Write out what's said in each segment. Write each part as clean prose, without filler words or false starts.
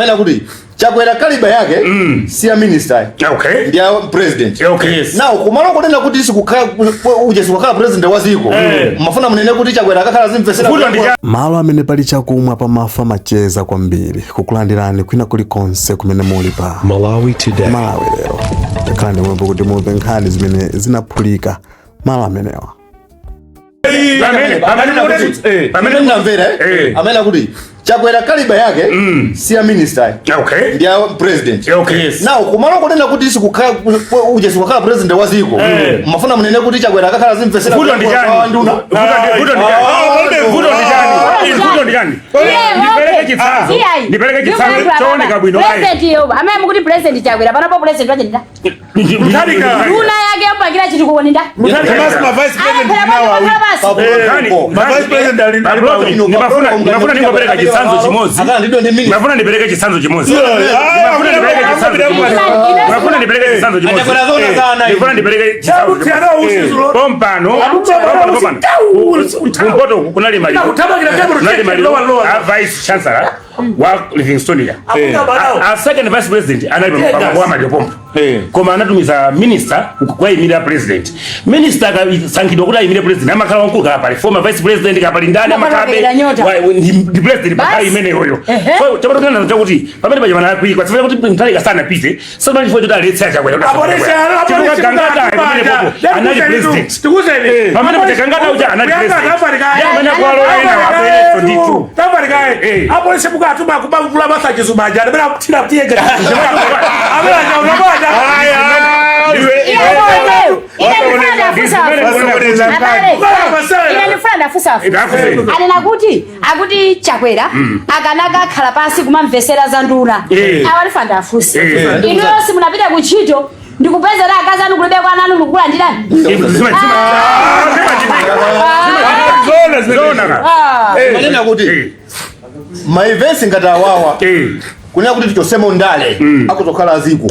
Amene akuti Chakwera caliber yake si ya minister, ndi ya president. Now kumalo kunena kuti sikukhala uje, sikukhala president wa ziko, mafuna munene kuti Chakwera akakhala zimvesera? Vuto ndi Malo amene pali chakumwa pamafa macheza kwambiri. Kukulandirani kwina kulikonse kumene muli pa Malawi Today. Malawi Lero. Takhala ndimwepo kuti mumve nkhani zimene zinaphulika malo amenewa. Pamene Pamene ndamvera, amene akuti Chakwera caliber yake si ya minister, ndi ya president. Now kumalo kunena kuti sikukhala uje, sikukhala president wa ziko, mafuna munene kuti Chakwera akakhala zimvesera Vuto ndi chani? kwa nduna? Vuto ndi chani? Vuto ndi chani? Vuto ndi chani? Ndipereke chitsanzo. Ndipereke chitsanzo chooneka bwino. President yo amene mukuti President Chakwera panopo, president wache ndida? Nduna yake yopangira chitukuko ninda? Komanso ma vice president nawo awiri. Ma vice president ali pawiri. Ndimafuna ningopereka chitsanzo chimodzi. Akhala ndido ndi minister. Ndimafuna ndipereke chitsanzo chimodzi. Ndimafuna ndipereke chitsanzo chimodzi. Ndimafuna ndipereke chitsanzo chimodzi. Achakwera zona zana. Ndimafuna ndipereke chitsanzo chimodzi. Pompano, pompano, pompano. Kumpoto uku kunali maliro. Kunali maliro a vice chancellor wa Livingstonia. A second vice president anali pa maliro pompo. Koma anatumiza minister kukayimirira president. Minister akasankhidwa kuti ayimire president amakhala wamkulu, kaya pali former vice president, kaya pali ndani, Amakhala amakhabe wapereka nyota. Ndi president pakali Basi. imeneyoyo. Ehe. So chapatokana chakuti pamene paja panakwikwa chifukwa kuti Mutharika sanapite, sopano chifukwa choti aletse aChakwera kuti asakwera. Chifukwa Gangata pamene popo anali president. Pamene paja Gangata uja anali president. Ndiye amene akuwalola ena abweretso ndithu. Apolisi mukatuma kumavula masachizo maja amene akuthira tiyenga amene achaunabata. Ine ndifuna ndafunsa. Anena kuti akuti Chakwera akanakakhala pansi kumamvesera za nduna. Awa ndifuna ndafunsa. Inuyo simunapita kuntchito ndikupezera akazi anu kulibe kwa nanu ndikukulandirani? Zona. Manena kuti ma events ngati awawa, kunena kuti tichosemo ndale, akuzokhala aziko.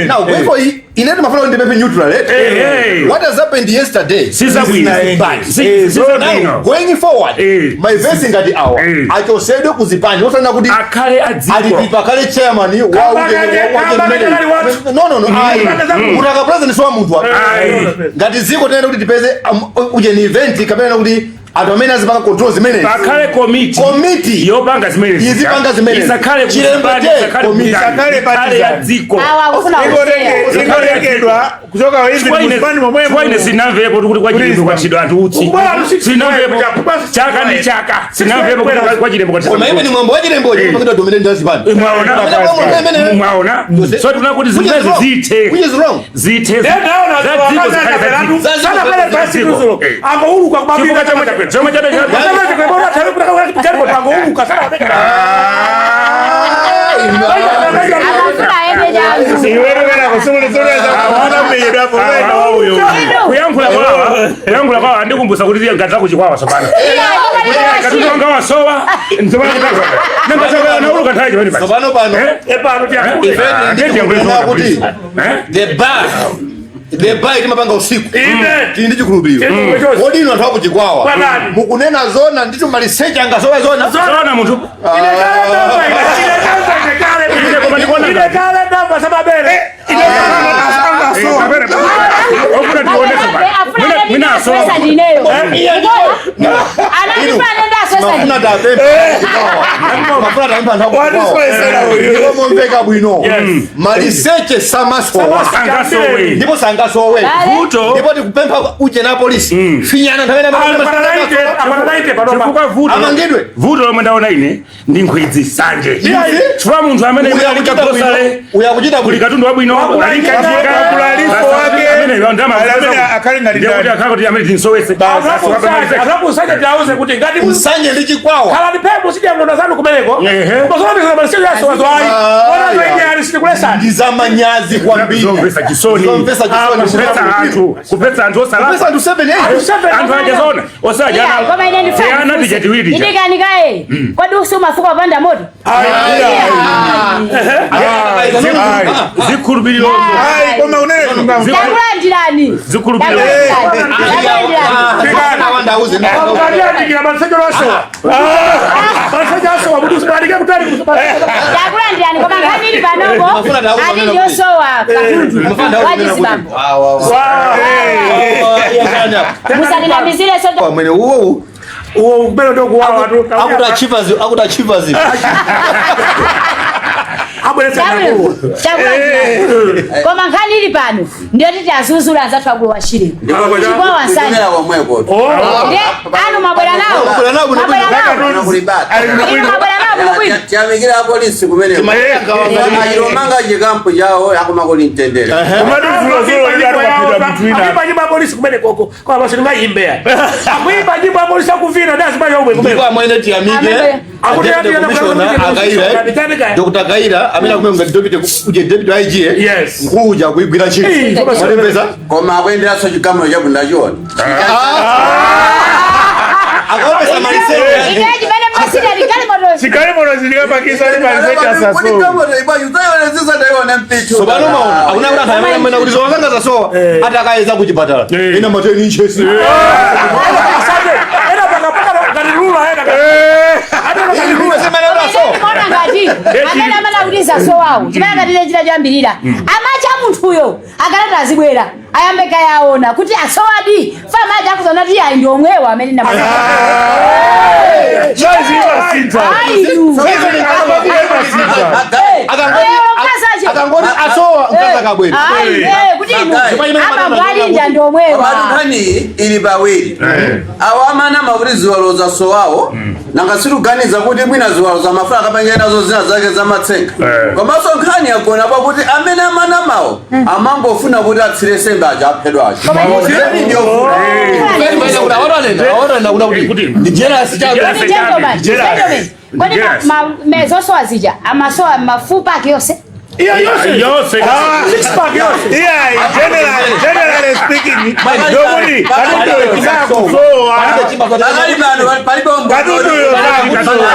Now therefore ine timafuna kuti ndipemphe neutral, eh? What has happened yesterday Sizabwino. is bad. Sizabwino. Now going forward, ma events ngati awa achosedwe kuzipani, osanena kuti akhale adziko. Alipipa kale chairman wa no, ayi, munthu aka president siwa munthu. Ayi. Ngati ziko tinene kuti tipeze uje ni event kapena kuti anthu amene azipanga control zimene pakhale komiti Komiti. yopanga zimene. Izipanga zimene. Isakhale Chilemba kuzipani, che, isakhale komiti. kuzipani. Isakhale Ikhale ya partisan. dziko. Awa akufuna kusera. Ingotengedwa kuchoka hivi muzipani momwemo. Chifukwa ine sinamvepo kuti kwa Chilembwe kwatchidwa anthu utsi. Sinamvepo. Chaka ndi chaka sinamvepo kuti kwa Chilembwe kwatchidwa. Koma imene mwambo wa Chilembocho umapangidwa dominate ndi azipani. Mwaona? Mwaona? So tuna kuti zimene zithe. Which is wrong. Zithe za dziko, zikhale za dziko. Sanapele pasi tuzulo angouluka. Chifukwa chomwe chomwe chomwe Angouluka. Akufuna aende changu. Iwewe kana kusimuliza kuona mmenyedwapo wena wauyo. Kuyankhula kwawa andikumbusa kuti ngati zakuchikwawa sopano katundu wanga wasowa nanga nthawi chimene basi. Tsopano pano kuti the bar timapanga usiku, tili ndi chikhulupiriro. Kodi inu anthu akuchikwawa Kwanani? mukunena zona ndicho maliseche angasowe zona? Zona munthu. Ine kale ndamva sababere. Ofuna tionese mwina asowa. Mafuna tapempha, mafuna tapempha anthu Watiswesera uyu. Ndipo momveka bwino, maliseche samasowa. Sangasowe. Ndipo sangasowe. Vuto. Ndipo tikupempha uje na polisi finyana nthawi Chifukwa vuto Amangidwe. Vuto lomwe ndaona ine ndi nkhwidzi, sanje, chifukwa munthu amene Uyakuchita bwino. gosale Uyakuchita kuli bwino. katundu wabwino. Kulaliso wake, amene akhale ngati ndani. Akhala kuti amene tinsowese. Azakusanya tauze kuti ngati Nsanje ndi Chikwawa. Khala pepo sidya mlonda zanu kumeneko. Masomesa maliseche yasowa ayi ona zoine ali sitikulesani. Ndi zamanyazi kwambiri. Zomvetsa chisoni. Zomvetsa chisoni. Kuphetsa anthu Kuphetsa osalakwa. anthu 7 8. Anthu aja zona osaja ana tija tiwiri Idikani kaye, kodi usi umafuka wapanda moto? Zikhulupiriro. Ayi, koma unene chilungamo. Takulandirani. Zikhulupiriro. Takulandirani. Awandauze. Akadiyandikira maliseche asowa. Maliseche asowa mutu usibalike kutali. Takulandirani, koma nkhani ili panopo Mafuna ndauza ati nena ndiyosowa katundu wachizibambo. Musatinamizire so. Mwene uwo Uwo kumene ndokuwawa tu. akuti achievers, akuti achievers. Abweretsa nakuwo. Takulandirani, koma nkhani ili pano ndiyoti tiazuzula anzathu akulu wachireko Chikwawa, Nsanje. Kuchokera komweko. Nde anu mwabwera nawo. Mwabwera nawo bwino. Mwabwera nawo. Kuno kulibata. Inu mwabwera nawo bwino bwino. Tiyamikira apolisi kumeneko. Achilomanga chikampu chawo akumakuli mtendere. Komatu zulo lili atikapita munthu wina. Akuimba nyimbo ya polisi kumene koko. Kwa basi ndingayimbea. Akuimba nyimbo ya polisi akuvina ndazi bayo omwe kumene. Ndipo amwene tiyamike Amene. Akuti Deputy Commissioner Akaira, Dr. Kaira amene akumene ngati deputy uje deputy IG. Yes. Nkuja kuigwira ntchito. Eh, Mwatembeza. Koma akuyenderanso chigamulo chabwino ndachiona. Akaopesa maliseche. Ine chimene masina ligalimoto. Chigalimoto chilikapakisa ndi maliseche asasowa. Tsopano maona akuna kuti anthu amene amene kuti zowazanga zasowa atakayeza kuchipatala ina mateni inchesi. Asante. Ena paka paka katilula ena. Ata katilula. Semene kuti asowa. Ndimaona ngati amene amene akuti zasowawo chimene akatile chita choyambirira amacha munthuyo akalati azibwera ayambe kayaona kuti asowadi fa amacha akuzona kuti ayi ndi omwewo amene na Noise imasintha. ayi. Akangoti asowa mkazi akabwera. Ayi, kuti inu abambo alinja ndi omwewa. Komatu nkhani ili pawiri. Awo amanama kuti ziwalo zasowawo nanga situganiza kuti mwina ziwalo zamafuna akapangire nazo zina zake zamatsenga. Komanso nkhani yagona pakuti amene amanamawo amangofuna kuti atsire sembe aja aphedwa aja. Nkhani ndiyofuna. Awanena kuti ndi jealous chabe. Kodi gentleman, gentleman, kodi zosowa zija amasowa mafupa ake yonse? Iyo yonse. Yonse. Six pack yonse. Yeah, generally speaking, ndokuti katunduyo sakusowa. Pakali pano palibe Katunduyo sakusowa.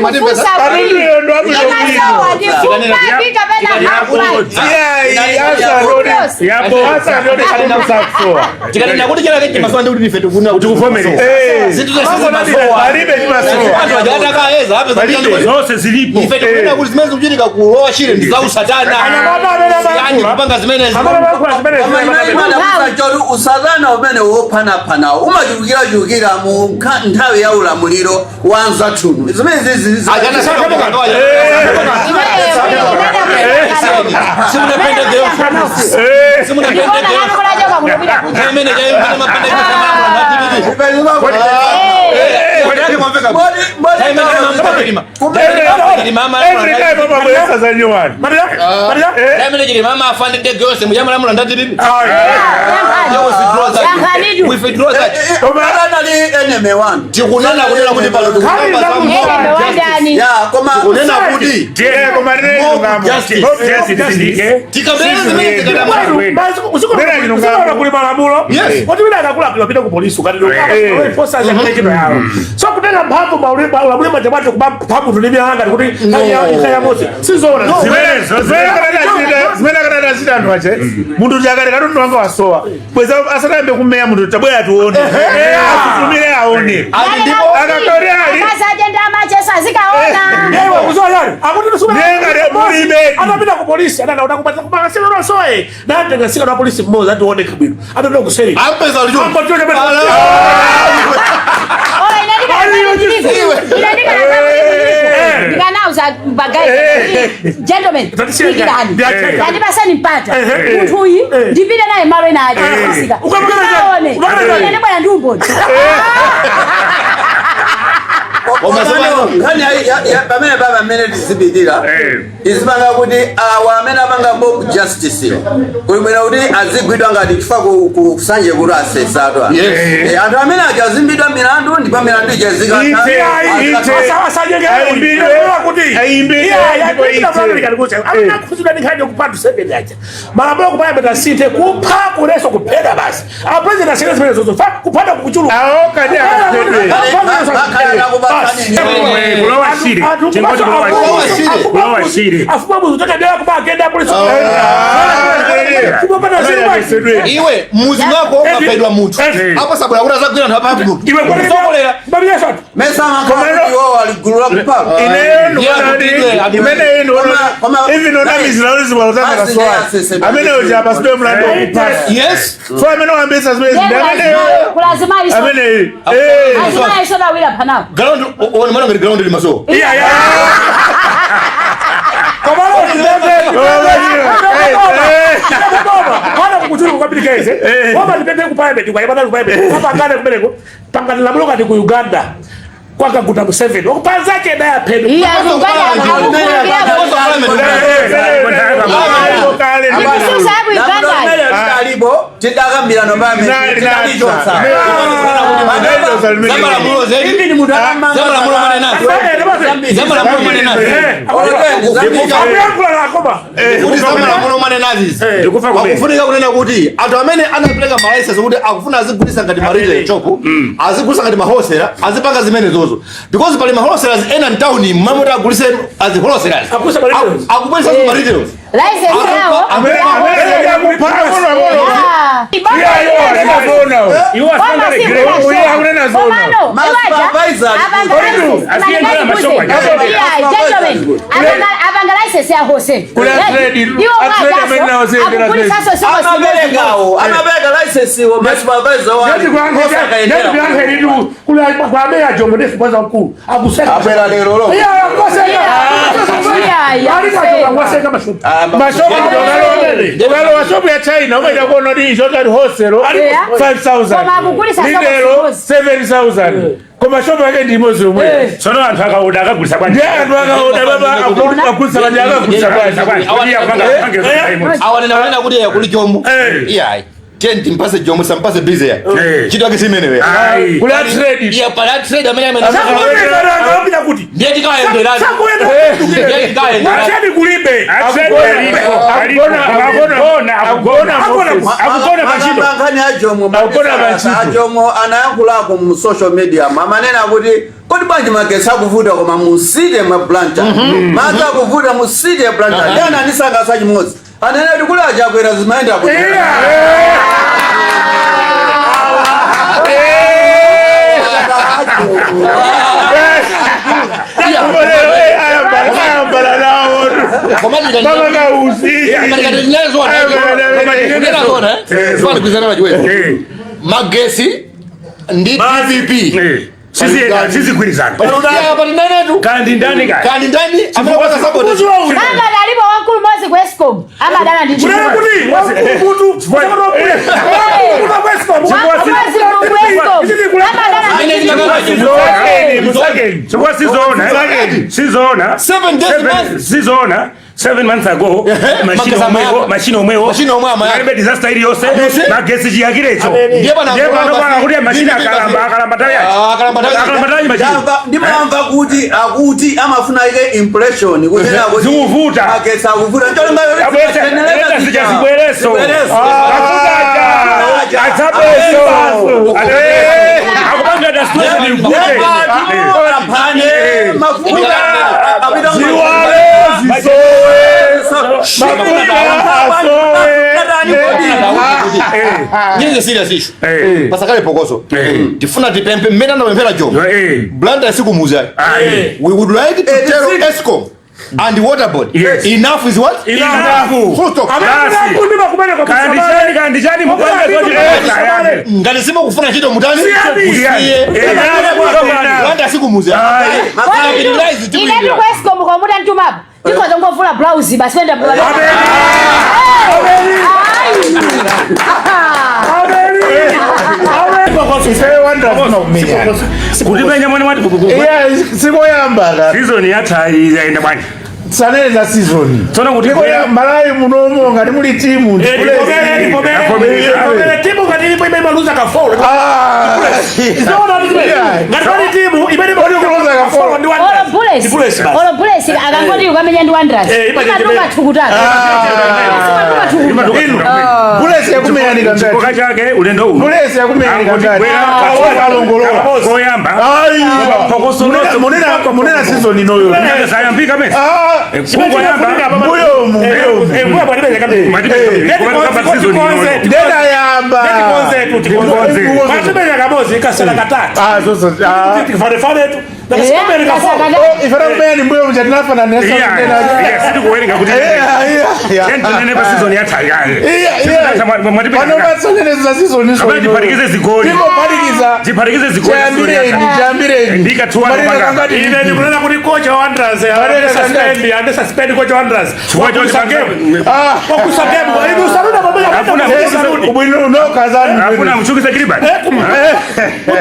Ndikufunsa kuti Katunduyo ndo abwinobwino. amasowa ndi fupa ake kapena half life? Yeah, asanoni. Yapo. Asanoni katundu sakusowa. Tikanena kuti chenake chimasowa ndi kuti ife tikuna kuti Tikuvomereza. zinthu zonse zimasowa. Palibe chimasowa. Anthu aja atakayeza apeza kuti Zonse zilipo. ife tikunena kuti zimene zikuchitika kulowa Shire ndi za usatana. Anyamata amene Yani amayankhula. kupanga zimenezi. Amene amayankhula zimene zimene. Choti usatana umene wophanaphanawo umachulukirachulukira mu nthawi ya ulamuliro wa anzathunu zimene zizi. Ajana simunapendegeo, simunapendegeo. Imene jayo mapendegeo. Every time amabweresa za nyuwani. Maria? Maria? Imene chili mama afande ndege yonse mujamulamula ndati bibi. Withdraw that. Anali enemy one. Tikunena kunena kuti pano tikukamba za Ene Ya, koma tikunena kuti Eh, koma rero Mob justice. Justice zindike. Tikabwera zimene tikadamwa. Usiku kuli malamulo. Yes. Kuti wina akakula apita ku polisi ukati enforcers ntchito yawo. So kutenga mphamvu maulamuliro manja mwake kuba mphamvu tulimira ngati kuti nkhani ya mosi sizoona. Zimenezo. Zimene akanati achita anthu ache, munthu uja akati katundu wanga wasowa, bweza asanayambe kummeya munthu, tabwera tione, asutumire aone. Ali ndipo Akakori ali. Akazi ajenda amachesa azikaona. Yewe kuzoa yani akuti tusube. Nenga de mulibe. Atapita ku polisi anana utakupata kupanga sio no soe natenga sika na polisi mmoja atione kabwino atapita kuseri. Ampeza ulicho. Ambo tuone bado. Ola inandika ndikanauza bagayi, gentlemen, dikirani, ndandipasani mpata munthu uyi ndipite naye malo ena aja asika aone ine bwana ndi umboni. Nkhani pamene papa amene tizipitira izipanga kuti awa amene apanga mob justice kuli bwino kuti azigwidwa ngati chifukwa kusanje kuti asesatu. Yes. Anthu amene aja azimbidwa milandu ndipo milandu ija Ite, ite. Asanyengere Ayimbidwe. kuti Ayimbidwe, Yeah, ndipo yeah, ite. Amene ndi nkhani yokupha anthu 7 aja. Malamulo kupayambeta asinthe, kupha kuleso kuphera basi. A president asinthe zimene zozo. Fa kuphana kukuchuluka. Awo kati akaphedwe. Kulowa shire. Chingoti kulowa shire. Kulowa shire. Afuma muzu toka dela kuma agenda polisi. Kuma pana zero. Iwe muzi mwako ukaphedwa munthu, apo sabwera kuti azagwira anthu apa munthu Iwe kusokolera. Mabiyesa. Mesa amakhala ali gulu la kupha. Ineyo ndikuona kuti imeneyo ndikuona even onamizira kuti ziwalo zanga Basi kasowa amene uja apasidwe mlandu wakupha. So amene wambisa zimene ndi ameneyo. Kulazimayiso. Ameneyo. Azimayiso dawira panapo. Ground one mwana ngati ground limaso. Yeah. Komalo kana kukuchuluka kwambiri keze. Koma ndipembe ku parliament, kwa yabana ku parliament. Papa ngane kumeneko pangani lamulo kati ku Uganda. Kwa Kaguta Museveni. Okupanza che daya pedo. Iya, Uganda Misusa ya ku Uganda. Alipo tidakambirano pamene tidalichotsa. Zamalamulo zedi. Even munthu akamanga Zamalamulo manenazi. Zamalamulo manenazi. Akuyankhula nakoma. Kuti zamalamulo manenazi. Ndikufa kumene. Akufunika kunena kuti anthu amene anapereka ma license kuti akufuna azigulisa ngati ma retail shop, azigulisa ngati ma wholesaler, azipanga zimene zozo. Because pali ma wholesalers ena mtown mmamoti agulise as wholesalers. Akugulisa ma retailers. Akugulisa ma retailers. License yawo. Iwo asanga regret. Apanga license ya wholesale. Kule trade, Iwo a trade amene awasiyendera trade. Amaperekawo, amapereka license wo ma supervisor wali. Neti kuyankha ilitu kuli kwa ameya jombo ndi supervisor mkulu. Akuseka. Abwera lero lo. Yeah, akuseka. Yeah, Ali kwa jombo akuseka mashopu. Mashopu ukalowa shopu ya China umaita kuona kuti icho wholesale 5000, Koma akugulisa retail soko 7000, koma shopu yake ndi imodzi yomwe. Tsono anthu akaoda akagulisa bwanji? Ndiye anthu akaoda baba akugulisa bwanji, akagulisa bwanji? Awanena kunena kuti kuli jomo. Iyayi. Tiye timpase jomo, sampase busy ya. Chito ake simenewe. Kuli a trade. Iya, pali a trade amene amene. Sakuyenda kuti. Ndiye tikayendera. Sakuyenda. Ndiye tikayendera. Macheni kulibe. Akugona, akugona, Akugona pantchito. Nkhani ya Jomo. Akugona pantchito. Ajomo anayankhulako mu social media amanena kuti kodi bwanji magetsi akuvuta koma mu city mwa Blantyre, madzi akuvuta mu city ya Blantyre? Ndi anandisangasa chimodzi, anene kuti kuli achakwera zimayenda kuti. Ayambala nawo Koma baba kausi. Magesi ndi DPP Sizigwirizana. Patinenetu. Kandi ndani kaya? Kandi ndani amene kwasa support? Kanga alipo wankulu mozi ku Escom. Amadana ndi Kunena kuti wankulu mutu. Wankulu ku Escom. Amadana ndi Musakeni, musakeni. Chifukwa sizoona. Musakeni. Sizoona. 7 days months. Sizoona. 7 months ago machine Magesi omwewo amayaka. machine omwewo Machine omwe amayaka. Palibe disaster iliyonse. Yes. Magesi chiyakirecho. Ndiye pano Ndiye pano akulamba pano kuti machine DPP akalamba akalamba tayi. Ah, akalamba tayi. Akalamba tayi machine. Ndimamva kuti akuti amafuna ike impression kunena kuti Zikuvuta. magetsi akuvuta. Abwese zija zibwereso. Mafuta adzabeso. Akupanga da situation ikute. Aphane mafuta apita. Ziwale zisowe, mafuta asowe. This is a serious issue. Pasakale pokoso. Tifuna tipempe mmene anapemphera jomo. Blantyre sikumuza. We would like to tell Escom and the water board enough is what? Enough. Full stop. Basi. Kandi chani, kandi chani mupange zoti ayambe. Ngati simukufuna ntchito mutani? Musiye. Blantyre sikumuza. Inetu ku Escom komuta mtumapo. Tikhoza ngovula blouse basi kwenda. Ife wonderful nokumenyana. Kuti penya mwana wati Iya, sikoyamba ka. Season yatha yaenda bwanji? Sanene za season. Tsono kuti Ndiko ya Malawi munomo ngati muli timu ndi Bullets. Tivomerere timu ngati ilipo imene imaluza ka four. Ah. Zoona ndi Yeah. ngati pali timu imene Kodi kuluza ka four. ndi Olo Wanderers. Bullets. Ndi Bullets basi. Olo Bullets akangoti ukamenya ndi Wanderers. Imachita Imatuluka thukutatu. Ah. Imatuluka thukuta. Inu. Bullets yakumenyani kangati? Chikoka chake ulendo uno. Bullets yakumenyani kangati? Angoti Alongolola. Koyamba. Ayi. Phokoso Munena munena season inoyo. Sayambika mesi. Ah. Kungoyamba. Mbuyomu, mbuyomu. Ndedayamba. Mwatimenya kamozi ikasala katatu. Ah, zozo. Ah. Tifanefane tu. Oh, ifana kumenya ni mbuyo mchatinafanana Yeah, yeah, sitikuwerenga kuti tenene pa season yatha yaye. Pano patsaneneza season iso. Kapena tiphatikize zigoli. Tingophatikiza. Tiphatikize zigoli. Chayambireni, chayambireni. Ndika tuwa Marina panga. kangati. Ine ndikunena kuti kocha wa Wanderers Marina ande kangati. suspend, ande suspend kocha wa Wanderers. Chifukwa choti Wakusa game. Ah. Wakusa game. Inu saluda pamoja Hakuna na mtu saludi. Ubwino unokazani. Hakuna mchukiza kiliba.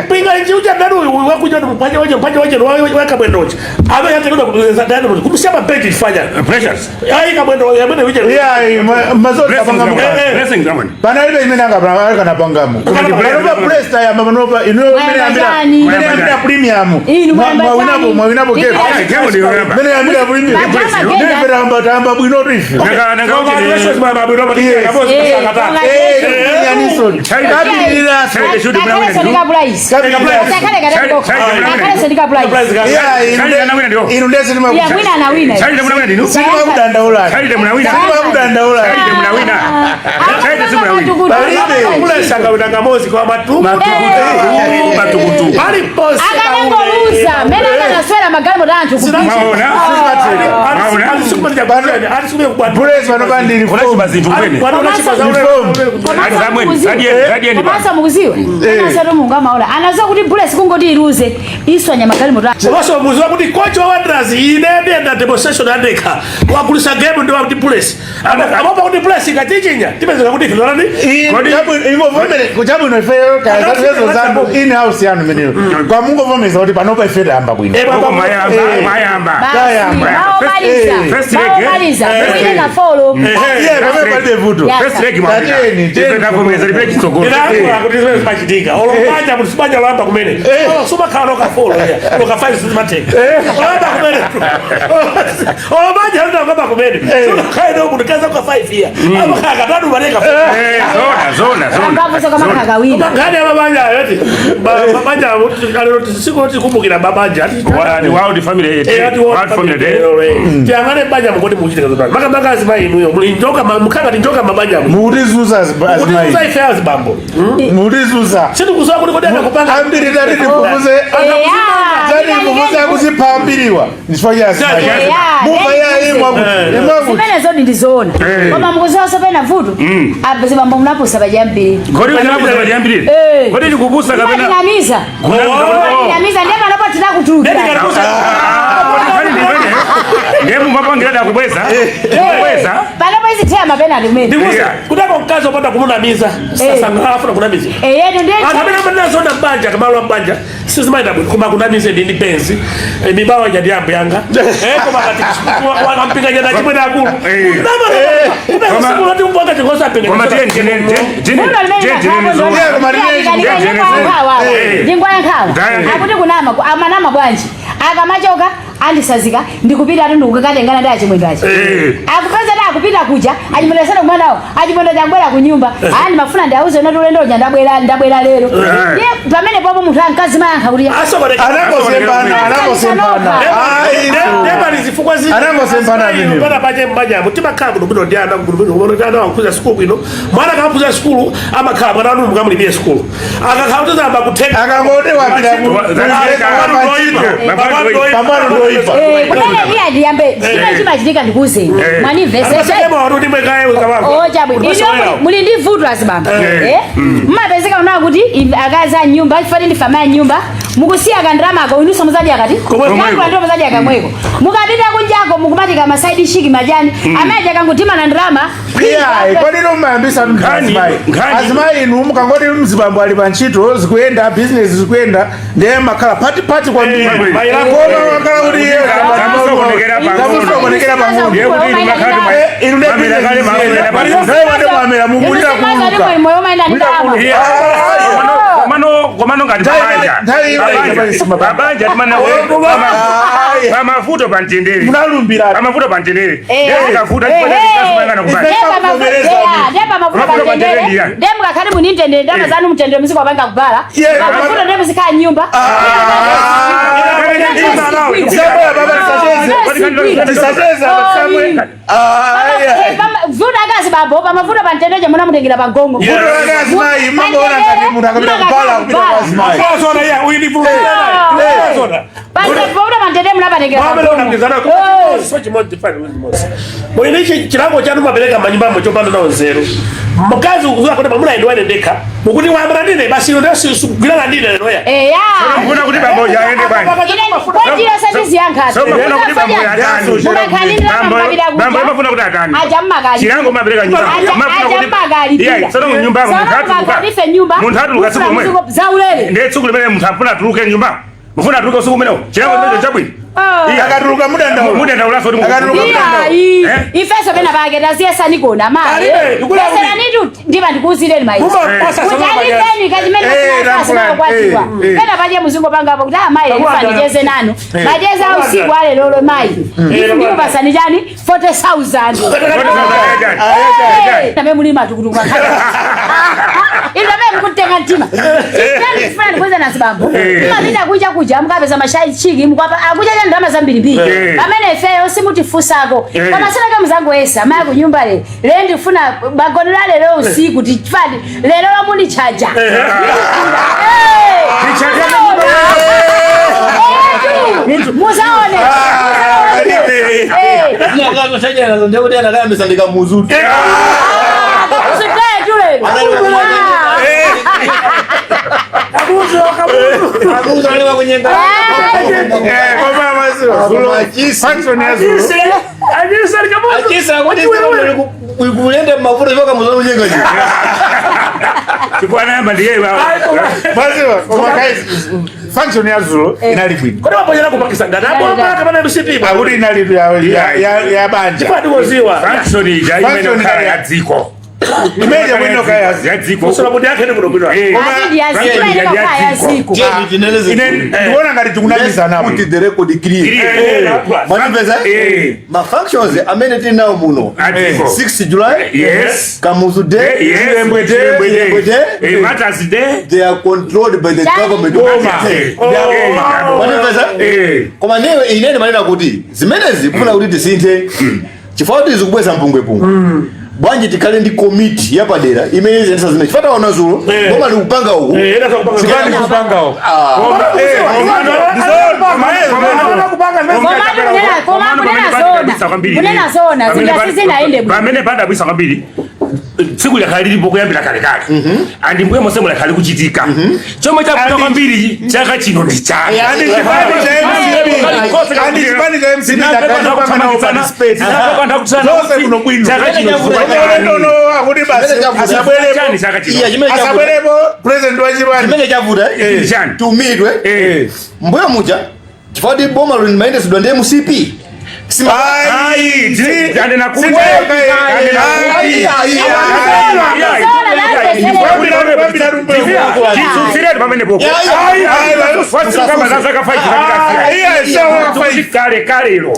Mpinga nji uja ndani uyu wakuja mpanja waje mpanja waje weka mwendo uchi. Abe yake kuda kuza ndani kumshaba bench ifanya. Pressures. Ai kamwendo ya mwendo uje. Yeah, mazoti Blessings apanga amwe. mu. Blessings amwe. Panalibe imene angapanga panopa Panopa Bullets tayamba panopa ino imene Mwayamba yambira chani. imene yambira premium. Inu mwayamba Mwawinapo chani. mwawinapo game. Ah, game ndiyo yamba. Imene yambira premium. Majama Ndiye genda. tayamba tayamba bwino tu ife. Nanga nanga Congratulations mama bwino Yes. kamozi kasakata. Eh, Nyanison. Kapirira. Charity shoot mnawina Kakhale ndiyo. sendika price. Kapirira. Kakhale katatu. Charity Kakhale sendika price. Yeah, Charity anawina ndiyo. inu ndese Yeah, mwina anawina. Charity munawina ndinu. silimakudandaulani. Charity munawina. Silimakudandaulani. Charity munawina. Charity si munawina. Palibe. Kule sanga wina kamozi kwa matu. Matukutu. Matukutu. Pali pose. Akanangoluza mene akanaswera magalimoto anthu ku beach. Mwaona? Bullets panopa ndili Kunachipa zinthu kwene. Komanso mukuziwa komanso Mulungu amaona anaziwa kuti Bullets kungoti iluze iswanya magalimoto anthu. Komanso muziwa kuti coach wa Wanderers ine ndiyenda demonstration andekha wagulisa game ndi wakuti Bullets. Amapa kuti Bullets ikatichinya tipezeka kuti ifinalani. Ingovomere kuchabwino ifeyo kazazo zanu in house yanu imeneyo. Kwa mungovomereza kuti panopa ife tayamba bwino. Mayamba. Mayamba. Basi, Tayamba. maomaliza First leg, eh? maomaliza kuine ka four. Iye pamene palibe vuto. Yeah. First leg mwawina. Tatiyeni, Ife tavomereza lipe chitsogolo. Ndinakula kuti zimene zimachitika. Olopanja kuti sibanja loyamba kumene. Sumakhala loka four loka five sizimatheka. Loyamba kumene. Olopanja lina kamba kumene. Sumakhala ino kuti kaza kwa 5 year. Amakhala katatu maleka. Eh, zona, zona, zona. Angavuso kamakhala kawiri. Nkhani ya mabanja ayo ati mabanja alero siku tikumbukira mabanja ati Ni World Family Day. World Family Day. tiyang'ane banja mukoti mukuchitika zotani makamaka azimayi inuyo muli njoka mukhala ngati njoka mabanja mu Mutizuza kuti azimayi. ife azibambo Mutizuza. sitikuziwa kuti kodi akupanga Ambiri tati tifufuze. Tati tifufuze akuzipha ambiriwa. Ndichifukwa cha azimayi. Muva ya imwa kuti. Imwa kuti. Zimene zodi ndizoona koma mukuziwa pena vuto azibambo munapusa pachiyambiri. Kodi unapusa pachiyambirire? Eh. Kodi ndikupusa kapena? Mumatinamiza. Mumatinamiza ndiye panopo tinakutulukira. Ndiye mumapangira da kubweza. Kubweza. Panopo izithera mapenati kumene. ndikuza Yeah. kutaka mkazi opanda kumunamiza sasangala afuna kunamiza Eyetu ndiye anthu amene amanazonda mbanja kamalo mbanja sizimayenda bwino koma kunamize ndi ndi benzi mibawa ija ndi yambo yanga koma akati akampinga jana chimwene akulu sikulati umbwanga chikosa apinga Koma tiye tiye tiye Vuto limene tiye tiye Yeah, koma ndingwa yankhawa akuti kunama amanama bwanji akamachoka andisazika ndikupita ati ndikukatengana ndi achimwendo achi akupeza ti akupita kuja achimwendo asana kumanawo achimwendo chakubwera ku nyumba aya ndimafuna ndiauze noti ulendo uja ndabwera ndabwera lero ndiye pamene popo munthu ankazimayankha kuti Anangosembana, anangosembana. Ayi. ndemali zifukwa Anangosembana amene. pana pache mbanjamo timakhala kuno bwino ndi ana kuno bwino kuno ana wankhuza sukulu bwino mwana akamaphuza sukulu amakhala mwana wanu mukamulipire sukulu akakhala kuti zamba kutenga Akangoti wapita Pambano ndoipa. Kumene iye ndiyambe chimene chimachitika ndikuuzeni mwanimvesese. Oh, chabwino. Inu muli ndi vuto azibambo. Eh? Mmapezeka unawa kuti akazi a nyumba, chifukwa ndi fama ya nyumba, mukusiya kandalamako inunso muzadya kati? Komweko. Kakula ndiwo muzadya kamweko. Mukapita kunjako mukumatika ma side chick majani. Amene akangotima na ndalama. Iyayi, kodi inu mumayambisa azimayi. Nkhani. Azimayi inu mukangoti mzibambo ali pa ntchito zikuyenda business zikuyenda ndiye makhala pati pati kwambiri. Eh, Koma makhala kuti iye Zamusokonekera pa. pang'ono. Kamuzu pang'ono. Ndiye kuti inu makhati Inu ndiye mwamera kale business. mamera. Nthawi mwate mwamera, mukulira kuuluka. Moyo umayenda ndi ndalama. Yeah. Komano ngati pabanja. Nthawi imene Pabanja. Pabanja timana Ayi. pamavuto pa mtendere. Munalumbira. Pamavuto pa mtendere. Eh. Ndiye tikavuta Eh, chifukwa eh. chakasumangana kubanja. Ndiye pamavuto Pamavuto pa mtendere. pa mtendere. Ndiye mukakhale muni mtendere, ndalama zanu mtendere muzikapanga kubala. Yeah. Pamavuto ndiye muzikhala m'nyumba. Zabwera baba tisacheze. Tisacheze abasamwe. Ayi. Vuto akazi bambo pamavuto pa mtendere munamutengera pa mgongo. Vuto akazi mayi mangoona ngati munthu akapita kubala kupita kwa azimayi. Zona ya uyu ndi vuto. Zona. Pamavuto pa mtendere munapatengera pa mgongo. Mwinichi chilango chanu mapereka manyumbamo chopanda nawo nzeru. Mkazi ukuzuka kuti mwamuna ine waine ndekha. Mukuti wamuna ndine basi ino ndiyo sugwirana ndine lero ya. Eya. Mufuna kuti bambo aende bwanji. Ine kodi yosandiziyankha. So mufuna kuti bambo atani. Mukakhalira Bambo mukapita bambo kuja. amafuna kuti atani. Aja mmakali. Chilango mapereka nyumba. Aja Mafuna aja kuti mmakali. Yeah, tsono nyumba munthu atuluka. Ife nyumba. Munthu atuluka tsiku lomwe. Zaulere. Ndiye tsiku limene munthu afuna atuluke nyumba. Mufuna atuluke usiku umenewo. Chilango chimenecho chabwino. Oh. Iya. Akatuluka mudandaula. Mudandaulaso kuti Akatuluka Iya, iyi. Eh? Ifeso pena pake tasiyesani kona mayi. Alibe, ndikula kuti- Yeseranitu ndiba ndikuuzireni mayi. Mumapasa Kuti zona magari. alipeni kachimene Eh, masina lankulani, kwatiwa. eh, eh. Pena pache muzingopanga kuti ah mayi Kakula ndifa ndicheze nanu. Macheza usiku ale lolo mayi. Ndikupasani chani 40,000. 40,000. Eh, Name muli matukutuku makhala. Inu amene mukutenga mtima. Chani kufuna ndikuwuza nasi bambo. Eh. Mumapita kuja kuja mukapeza mashayi chiki mukwapa akuja cha ndalama zambirimbiri. Eh. Pamene ifeyo simutifunsako. Eh. Koma sinake muzangoyesa mayi kunyumba le. Le ndifuna magonero a lero usiku tichifani lero lomunichaja. Tichaja Muzaone. Alibe. Ndakazoshanyana ndekuti anakayambisa ndikamuzutu. Usikae tu lero. Kabuzu kabuzu. Kamuzu aliwa kunyenga. Eh, koma maziwa. Zulo. Function ya zulo. Ajise. Ajise kabuzu. Achisa kuti kulende mavuto chifukwa Kamuzu kunyenga chi. Chifukwa anayamba ndiye Maziwa. Koma guys, function ya zulo inali bwino. Kodi maponyera ku Pakistan ndani aboma kapena MCP. Akuti inali ya banja. Chifukwa ndikoziwa. function ija imene Function kukhala ya- ya dziko. Imeja bwino kaya. Ya dziko. Kusala kuti yake ndi kuno bwino. Eh. Ati yaziko Function inokha ya dziko. yaziko. Tiye tineneze. Ine ndikuona ngati tikunamizana apo. Put the record clear. Eh. Manipeza? Eh. Ma functions amene tili nawo muno. Adziko. 6 July. Yes. Kamuzu Day. Yes. Chilembwe Day. Chilembwe Day. Eh, Martyrs Day. They are controlled by the Chani. government of Boma. the day. Eh. Manipeza? Eh. Koma newe inene manena kuti zimenezi kufuna kuti tisinthe chifukwa kuti zikubweza mpungwepungwe bwanji tikhale ndi komiti yapadera imene iziyendetsa zimene chifukwa taona zulo Eh. boma likupanga uku Eh, ena zakupanga. Chipani kupangawo. Ah. Koma kunena zona. Kunena zona zingasi zinaende bwino. Pamene padabwisa kwambiri tsiku likhali lilipo kuyambira kalekale andi mbuye monse mulikhali kuchitika chomwe chakuta kwambiri chaka chino ndi chake Andi chipani cha MCP. Andi chipani cha MCP ndakati kupanga nawo participate. Zonse kuno bwino. Chaka chino chifukwa Koma ulendo akuti basi asabwerepo. chani chaka chino Iya, chimene chavuta Asabwerepo president wa chipani. chimene chavuta Eh. Chani. tumidwe Eh. mbuyo muja chifukwa kuti boma limayendetsedwa ndi MCP Ayi, Andena kuti- Ayi, ayi, Chitsutsireni pamene popo. Kale kalelo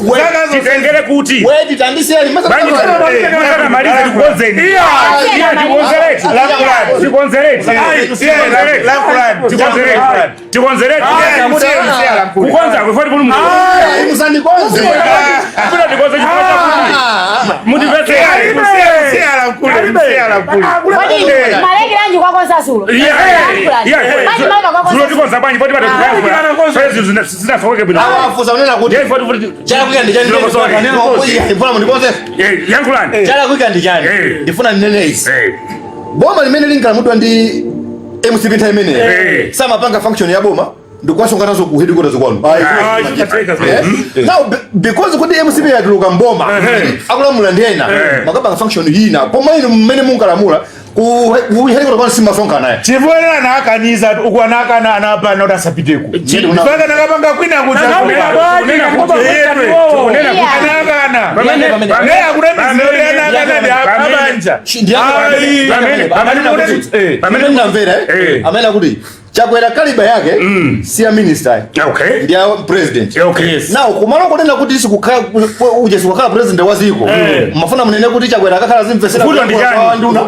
titengere kuti wedi tandisiyani malize tikonzeni tikonzereti tikonzereti tikonzereti kukonza kwefoti kuli musandikonze mufuna tikonze chifukwa chakuti mundipesere Kodi malekeranji kwakonza zulo. zulo tikonza bwanji poti patazinasokoke bwino awafusa kunena kuti chalakwika ndi chani ndifuna mundikonze yankhulani chalakwika ndi chani Eh. ndifuna ndinene izi boma limene linkalamulidwa ndi MCP nthawi imeneyo Eh. samapanga function ya boma Ndikuwasonkhananso ku headquarters kwanu. Ayi, Ah, chimatheka. Now because kuti MCP yatuluka mboma, akulamula ndiyena, makapanga function ina, koma inu mmene munkalamula ku headquarters kwanu simasonkhana ya. Chifukwa anakaniza uku, anakana, anapana kuti asapiteko. Chifukwa nakapanga kwina. Nakapita bwanji, Kunena kuti Anakana. Pamene Ne akunamizira kuti anakana ndi abanja. Ayi. Pamene ndinamvera, amene akuti Chakwera caliber yake si ya minister, ndi ya president. Now kumalo kunena kuti sikukhala uje, sikukhala president wa ziko, mafuna munene kuti Chakwera akakhala zimvesera Vuto ndi chani? nduna.